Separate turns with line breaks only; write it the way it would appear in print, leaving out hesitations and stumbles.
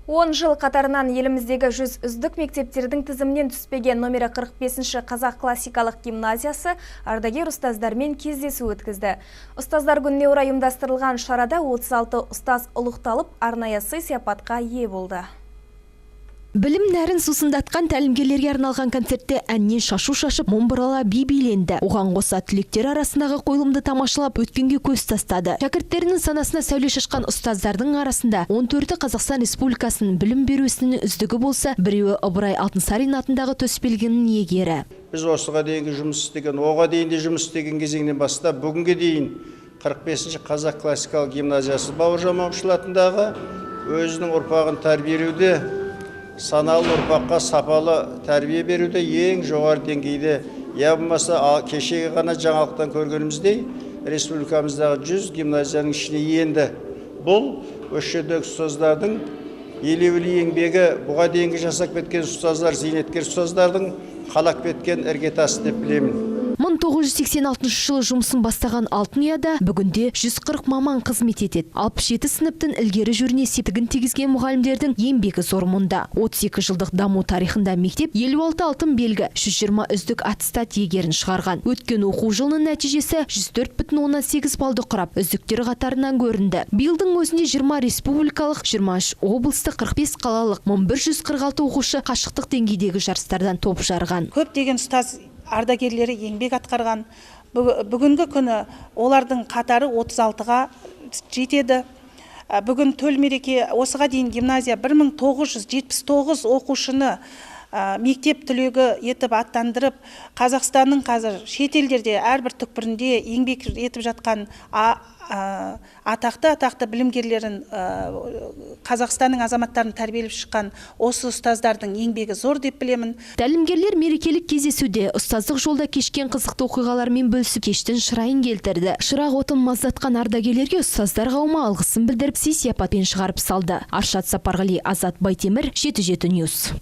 10 жыл қатарынан еліміздегі 100 үздік мектептердің тізімінен түспеген номері 45-ші Қазақ классикалық гимназиясы ардагер ұстаздармен кездесу өткізді. Ұстаздар күніне орай ұйымдастырылған шарада 36 ұстаз ұлықталып, арнайы сый сияпатқа ие болды.
Білім нәрін сусындатқан тәлімгерлерге арналған концертте әннен шашу шашып, мың бұрала би биленді. Оған қоса түлектер арасындағы қойылымды тамашалап, өткенге көз тастады. Шәкірттерінің санасына сәуле шашқан ұстаздардың арасында 14-і Қазақстан Республикасының білім беру ісінің үздігі болса, біреуі Ыбырай Алтынсарин атындағы төсбелгінің иегері.
Біз осыға дейінгі жұмыс істеген, оға дейін де жұмыс істеген кезеңнен бастап бүгінге дейін 45-ші Қазақ классикалық гимназиясы Бауыржан Момышұлы атындағы өзінің ұрпағын тәрбиелеуде, саналы ұрпаққа сапалы тәрбие беруде ең жоғары деңгейде, я болмаса кешегі ғана жаңалықтан көргеніміздей, республикамыздағы 100 гимназияның ішіне енді. Бұл осы жердегі ұстаздардың елеулі еңбегі, бұға дейінгі жасап кеткен ұстаздар, зейнеткер ұстаздардың қалап кеткен іргетасы деп білемін.
1986 жылы жұмысын бастаған Алтын ұяда бүгінде 140 маман қызмет етеді. 67 сыныптың ілгері жүруіне септігін тигізген мұғалімдердің еңбегі зор мұнда. 32 жылдық даму тарихында мектеп 56 алтын белгі, 120 үздік аттестат иегерін шығарған. Өткен оқу жылының нәтижесі 104,8 балды құрап, үздіктер қатарынан көрінді. Биылдың өзінде 20 республикалық, 23 облыстық, 45 қалалық, 1146 оқушы қашықтық деңгейдегі жарыстардан топ жарған.
Көптеген ұстаз ардагерлері еңбек атқарған. Бүгінгі күні олардың қатары 36-ға жетеді. Бүгін төл мереке, осыға дейін гимназия 1979 оқушыны мектеп түлегі етіп аттандырып, Қазақстанның қазір шетелдерде әрбір түкпірінде еңбек етіп жатқан атақты атақты білімгерлерін, Қазақстанның азаматтарын тәрбиелеп шыққан осы ұстаздардың еңбегі зор деп білемін.
Тәлімгерлер мерекелік кездесуде ұстаздық жолда кешкен қызықты оқиғалармен бөлісіп, кештің шырайын келтірді. Шырақ отын маздатқан ардагерлерге ұстаздар қауымы алғысын білдіріп, сый сияпатпен шығарып салды. Аршат Сапарғали, Азат Байтемір, 77 Ньюс.